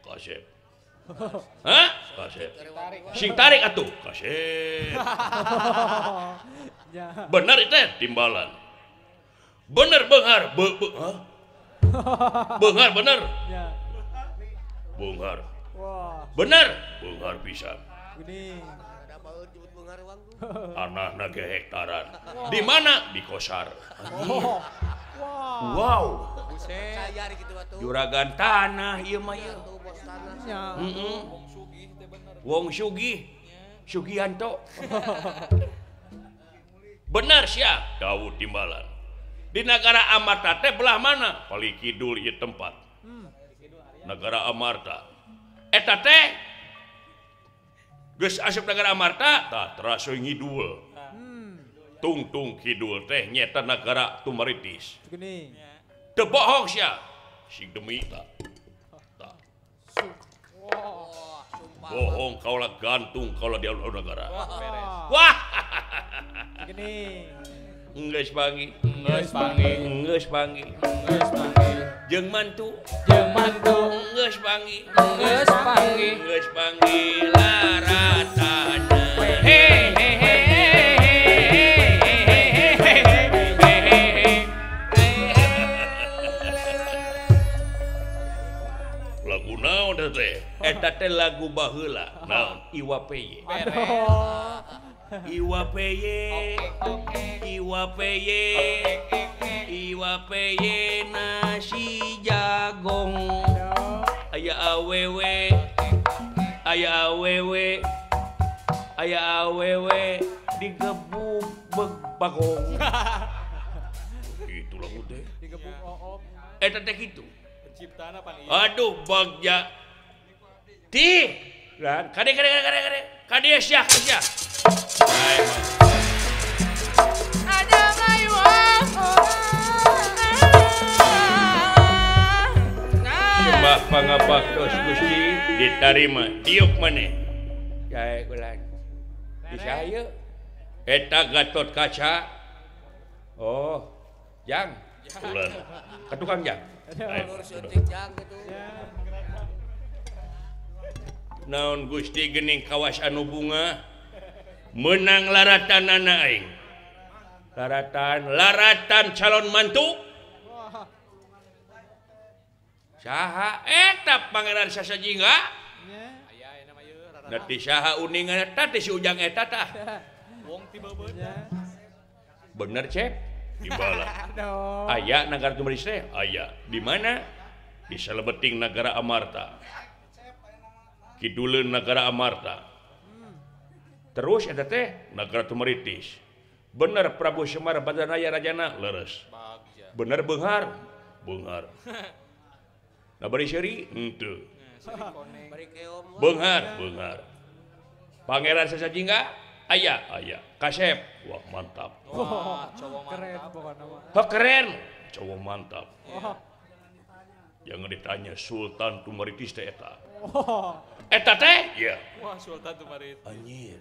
Kasep. Hah? Kasep. Sing tarik atuh. Kasep. Bener itu timbalan. Bener Benghar. Hah? Benghar bener. Benghar. Bener. Benghar pisan. Anakna ge hektaran. Di mana? Di Kosar. Wow. Juragan tanah ieu mah ieu. Heeh. Wong sugih. Sugianto. Bener sia, Daud timbalan. Di negara Amarta teh belah mana? Paling kidul ieu tempat. Negara Amarta. Eta teh geus asup negara Amarta, tah teras we ngidul. Tungtung kidul teh nyeta negara Tumaritis. Teu bohong sia. Sing demi tah. Tah. Bohong kaulah gantung kaulah di alun-alun negara. Wah. Gini. Geus panggih. Geus panggih. Geus panggih. Geus panggih. Jeung mantu. Jeung mantu. Geus panggih. Geus panggih. Geus panggih laratana. He he he. Lagu naon teh? Eta teh lagu baheula. Naon? Iwa Peye. Iwa Peye. Iwa Peye. Iwa Peye nasi jagong. Aya awewe. Aya awewe. Aya awewe digebuk beg bagong. Itu lagu teh. Digebuk oom. Eta teh kitu. Aduh bagja ti lan kade kade kade kade kade sia sia. Ada mayuan. Sembah pangabaktos Gusti ditarima diuk maneh. Jae kulan. Bisa ieu. Eta Gatot Kaca. Oh, jang. Kulan. Ka tukang jang. Naon Gusti gening kawas anu bunga menang laratanana aing. Laratan laratan calon mantu. Saha eta Pangeran Sasajingga? Nanti saha uningan eta teh si Ujang eta tah. Bener Cep? Dibala. Aya nagara Tumaritis teh? Aya. Di mana? Di salebeting nagara Amarta. Kiduleun nagara Amarta. Terus eta teh nagara Tumaritis. Bener Prabu Semar Badranaya rajana leres. Bener beunghar? Beunghar. Nah bari seuri? Henteu. Beunghar, beunghar. Pangeran Sasajingga? Aya, aya. Kasep. Wah, mantap. Wah, cowok keren mantap. Pokoknya mah. Oh, keren. Cowok mantap. Jangan ditanya Sultan Tumaritis teh eta. Eta teh? Iya. Wah, Sultan Tumaritis. Anjir.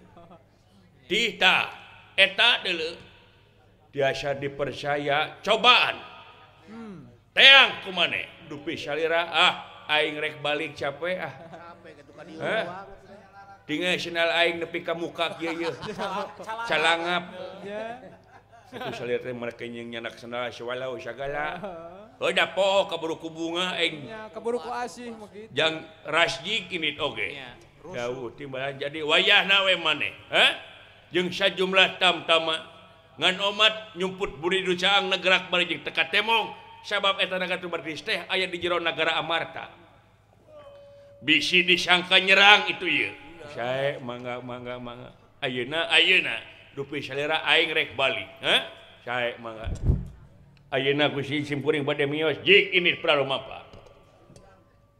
Tita, eta deuleu. Biasa dipercaya cobaan. Teang kumane? Dupi salira ah aing rek balik capek ah. Capek kitu ka dieu. Tinggal senal aing nepi ka muka kieu yeuh. Calangap. Itu salira teh mereka jeung nyanak sendal sawalau sagala. Heuh da poho kaburu ku bunga aing. Nya kaburu ku asih mah kitu. Jang rasjik ini oge. Jauh timbalan jadi wayahna we maneh. Hah? Jeung sajumlah tamtama ngan omat nyumput buri du caang negerak bari jeung teka temong sabab eta nagara Tumaritis teh aya di jero nagara Amarta. Bisi disangka nyerang itu ieu. Sae mangga mangga mangga. Ayeuna ayeuna dupi salira aing rek balik. Hah? Sae mangga. Ayeuna Gusti simkuring bade mios jik ini pralumapa.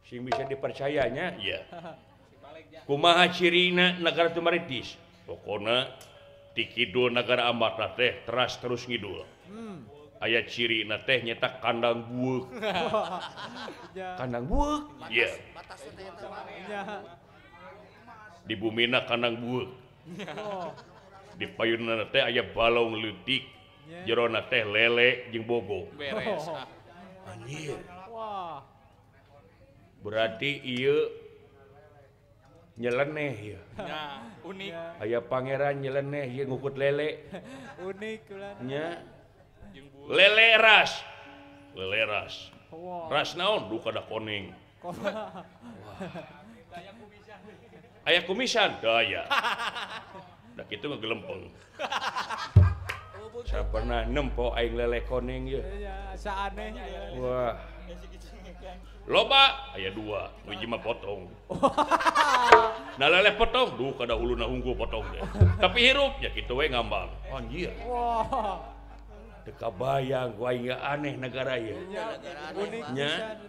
Sing bisa dipercayanya ya. Kumaha cirina nagara Tumaritis? Pokona di kidul nagara Amarta teh teras terus ngidul. Aya cirina teh nyeta kandang bueuk. Kandang bueuk? Iya. Di bumina kandang bueuk. Di payunna teh aya balong leutik, jerona teh lele jeung bogo. Beres. Anjir. Berarti ieu nyeleneh ieu. Nya, unik. Aya pangeran nyeleneh ieu ngukut lele. Unik ulah. Nya. Lele ras. Lele ras. Ras naon? Duka da koning. Wah. Aya kumisan? Daya. Da kitu mah gelempeng. Saya pernah nempo aing lele koning ieu. Iya, saaneh. Wah. Loba aya dua, nu hiji mah potong. Nah lele potong, duh kada huluna hungkul potong teh. Tapi hirup ya kitu we ngambang. Anjir. Wah. Teu kabayang ku aing aneh negara ieu. Nya.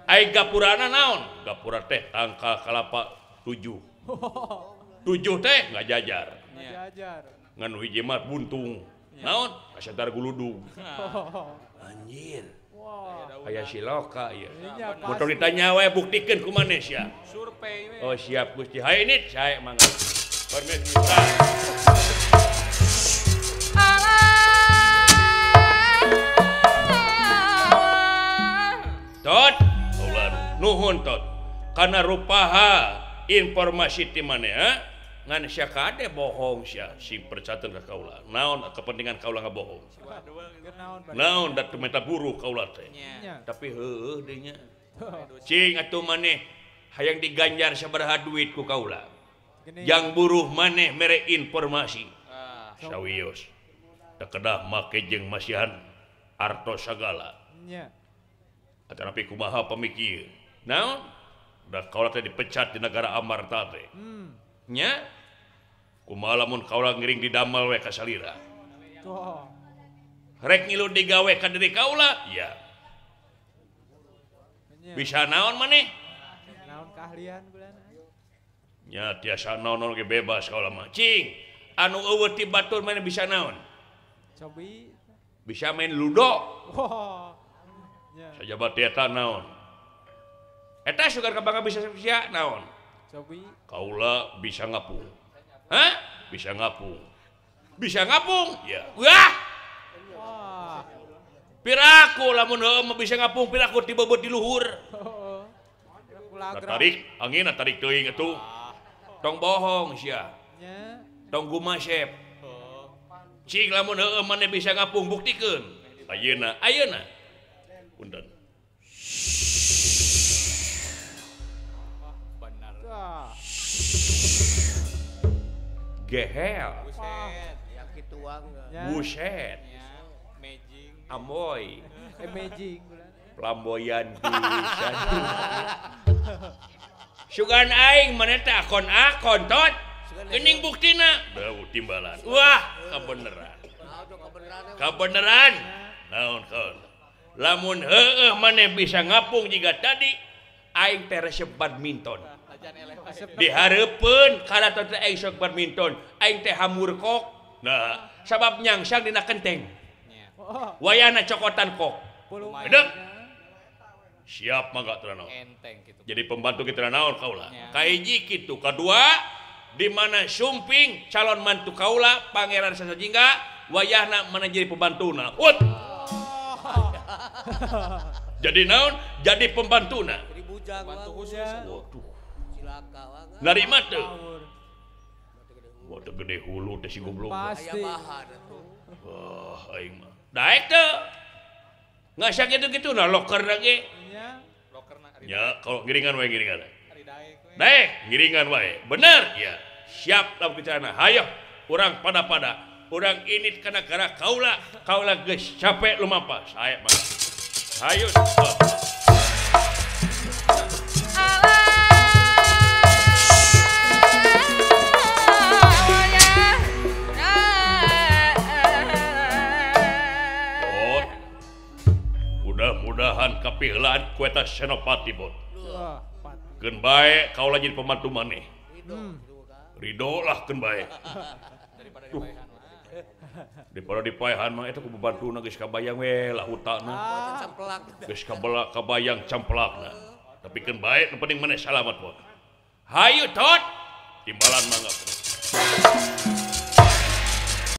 Ai gapurana naon? Gapura teh tangkal kalapa 7. 7 teh ngajajar. Ngajajar. Ngan hiji mah buntung. Naon? Kasatar guludug. Anjir. Aya siloka ieu. Motor ditanya we buktikeun ku maneh sia. Survei we. Oh siap Gusti. Hayu ini sae mangga. Permisi. Tot, nuhun tot. Karena rupaha informasi ti maneh ngan sia kade bohong sia sing percaten ka kaula. Naon kepentingan kaula ngabohong? Naon da teu meta buruh kaula teh. Tapi heueuh deui nya. Cing atuh maneh hayang diganjar sabaraha duit ku kaula. Jang buruh maneh mere informasi. Sawios. Teu kedah make jeung masihan artos sagala. Nya. Atanapi kumaha pamikir. Naon? Da kaula teh dipecat di negara Amarta teh. Nya? Kumaha lamun kaula ngiring didamel we ka salira. Rek ngilu digawe ka diri kaula? Ya. Bisa naon maneh? Naon keahlian bulan? Nya tiasa naon-naon ge bebas kaula mah. Cing, anu eueuh ti batur maneh bisa naon? Cobi. Bisa main ludo. Sajabat eta naon? Eta sugan kabangga bisa sia naon? Cobi. Kaula bisa ngapung. Hah? Bisa ngapung. Bisa ngapung? Ya. Wah. Wah. Piraku lamun heueuh mah bisa ngapung piraku tibebeut di luhur. Tarik angin tarik teuing atuh. Tong bohong sia. Tong gumasep. Cing lamun heueuh maneh bisa ngapung buktikeun. Ayeuna, ayeuna. Punten. Benar. Gehel. Buset. Buset. Amazing. Amoy. Amazing. Flamboyan pisan. Sugan aing maneh teh akon-akon tot. Geuning buktina. Bau timbalan. Wah, kabeneran. Kabeneran. Naon kaon. Lamun heueuh maneh bisa ngapung jiga tadi aing teh resep badminton. Dihareupeun karaton teh aing sok badminton, aing teh hamur kok. Nah, sabab nyangsang dina kenteng. Wayahna cokotan kok. Edek. Siap mangga teu naon. Enteng kitu. Jadi pembantu kita naon kaula. Kahiji kitu, kadua di mana sumping calon mantu kaula Pangeran Sasajingga wayahna mana jadi pembantuna. Ut. Jadi naon? Jadi pembantuna. Jadi bujang. Pembantu khusus. Waduh. Cilaka banget. Narima teu. Wah, teu gede hulu teh si goblok. Pasti. Wah, aing mah. Daek teu. Nggak sakitu-kitu nah loker lagi. Lokerna. Ya, kalau ngiringan wae ngiringan. Daek. Daek, ngiringan wae. Bener ya. Siap lamun bicarana. Hayo, urang pada-pada. Urang ini kana gara kaula, kaula geus capek lumampah. Sae mah. Hayo. Oh. Mudah-mudahan kapihelaan ku eta Senopati bot. Keun bae kaula jadi pembantu maneh. Ridho lah keun bae. Daripada dipaehan. Daripada dipaehan mah eta ku pembantuna geus kabayang we lah hutana. Geus kabela kabayang camplakna. Tapi keun bae nu penting maneh salamat bot. Hayu tot. Timbalan mangga.